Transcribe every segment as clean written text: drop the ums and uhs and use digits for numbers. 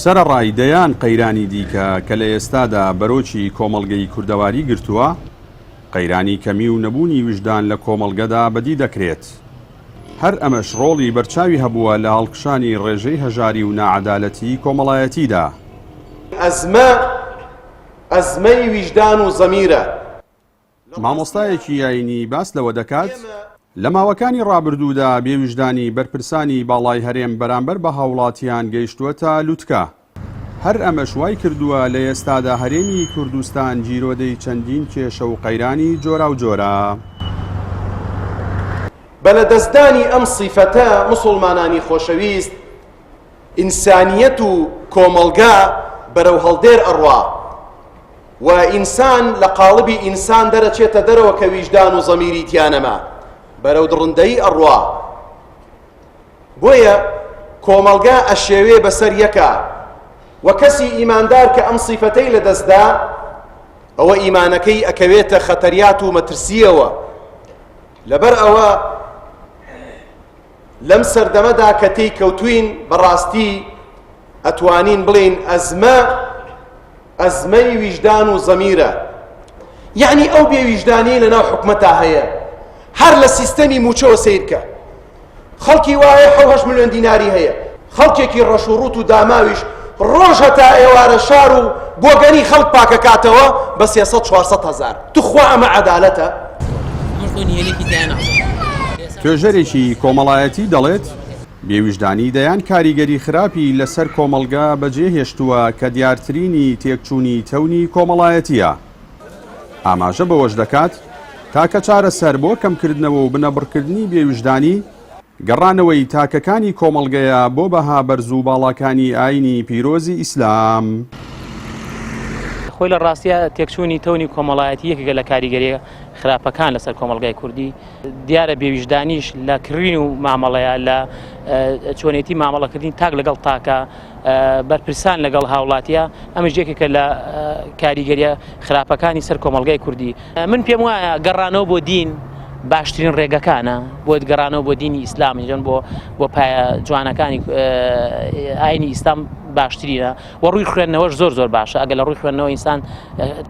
سەرەڕای دەیان قەیرانی دیکە کە لە ئێستادا بەرۆکی کۆمەڵگەی کوردەواری گرتووە، قەیرانی کەمی و نەبوونی ویژدان لە کۆمەڵگەدا بەدی دەکرێت. هەر ئەمەش ڕۆڵی بەرچاوی هەبووە لە هەڵکشانی ڕێژەی هەژاری و ناعەدالەتیی کۆمەڵایەتیدا. ئەزمە ئەزمەی ویژدان و زەمیرە. مامۆستایەکی ئاینی باس لەوە دەکات، لە ماوەکانی ڕابردوودا بێویژدانی بەرپرسانی باڵای هەرێم بەرامبەر بە هاوڵاتیان گەیشتووەتە لوتکە، هەر ئەمەش وای کردووە لە ئێستادا هەرێمی کوردستان گیرۆدەی چەندین کێشە و قەیرانی جۆراوجۆرە. بە لەدەستدانی ئەم سیفەتە موسوڵمانانی خۆشەویست ئینسانیەت و کۆمەڵگا بەرەو هەڵدێر ئەڕوا و ئینسان لە قاڵبی ئینسان دەرەچێتە دەرەوە کە ویژدان و زەمیری تیا نەما بەرەو دڕندەیی ئەڕوا. بۆیە کۆمەڵگا ئەشێوێ بەسەر یەکا و کەسی ئیماندار کە ئەم سیفەتەی لەدەستدا ئەوە ئیمانەکەی ئەکەوێتە خەتەریات و مەترسیەوە لەبەر ئەوە لەم سەردەمەدا کە تێی کەوتوین بەڕاستی ئەتوانین بڵێین ئەزمە ئەزمەی ویژدان و زەمیرە یعنی ئەو بێویژدانیەی لەناو حکومەتا هەیە هەر لە سیستەمی موچەوە سەیرکە خەڵکی وایە حەو هەشت ملیۆن دیناری هەیە خەڵکێکی ڕەش و ڕوت و داماویش ڕۆژ هەتا ئێوارە شار و بۆگەنی خەڵک پاکەکاتەوە بە 300 400 هەزار توخوا ئەمە عەدالەتە؟ توێژەرێکی کۆمەڵایەتی دەڵێت، بێویژدانی دەیان کاریگەری خراپی لەسەر کۆمەڵگە بەجێهێشتووە کە دیارترینی تێکچوونی تەونی کۆمەڵایەتییە. ئاماژە بەوەش دەکات، تاکە چارەسەر بۆ کەمکردنەوە و بنەبڕکردنی بێویژدانی، گەڕانەوەی تاکەکانی کۆمەڵگەیە بۆ بەها بەرز و باڵاکانی ئاینی پیرۆزی ئیسلام. خۆی لە ڕاستیا تێکچوونی تەونی کۆمەڵایەتی یەکێکە لە کاریگەرییە خراپەکان لەسەر کۆمەڵگای کوردی، دیارە بێویژدانیش لە کڕین و مامەڵەیە لە چۆنێتی مامەڵەکردنی تاک لەگەڵ تاکە بەرپرسان لەگەڵ هاوڵاتیە ئەمەش یەکێکە لە کاریگەریە خراپەکانی سەر کۆمەڵگای کوردی من پێم وایە گەڕانەوە بۆ دین باشترین ڕێگەکانە بۆ گەڕانەوە بۆ دینی ئیسلام جن بۆ بۆ پایە جوانەکانی ئاینی ئیسلام باشترینە و ڕووی خوێندنەوەش زۆر زۆر باشە ئەگەر لە ڕووی خوێندنەوە ئینسان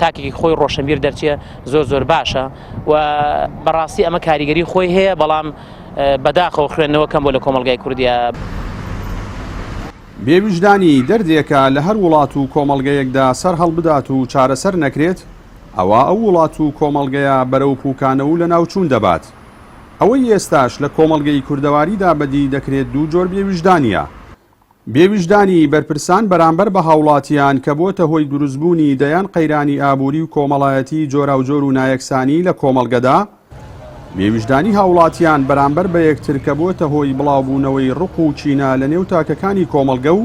تاکێکی خۆی ڕۆشنبیر دەرچێ زۆر زۆر باشە و بەڕاستی ئەمە کاریگەری خۆی هەیە بەڵام بەداخەوە خوێندنەوە کەم بۆ لە کۆمەڵگای کوردیا. بێویژدانی دەردێکە لە هەر وڵات و کۆمەڵگەیەکدا سەر هەڵبدات و چارەسەر نەکرێت، ئەوا ئەو وڵات و کۆمەڵگەیە بەرەو پوکانەوە و لەناوچوون دەبات. ئەوەی ئێستاش لە کۆمەڵگەی کوردەواریدا بەدی دەکرێت دوو جۆر بێویژدانییە، بێویژدانی بەرپرسان بەرامبەر بە هاوڵاتیان کە بۆتە هۆی دروستبوونی دەیان قەیرانی ئابووری و کۆمەڵایەتی جۆراوجۆر و نایەکسانی لە کۆمەڵگەدا، بێویژدانی هاوڵاتیان بەرامبەر بە یەکتر کە بۆتە هۆی بڵاوبوونەوەی ڕق و کینە لە نێو تاکەکانی کۆمەڵگە و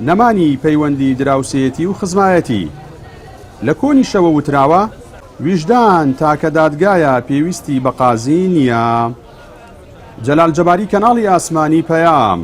نەمانی پەیوەندی دراوسێیەتی و خزمایەتی. لە کۆنیشەوە وتراوە، ویژدان تاکە دادگایە پێویستی بە قازی نییە. جەلال جەباری کەناڵی ئاسمانی پەیام.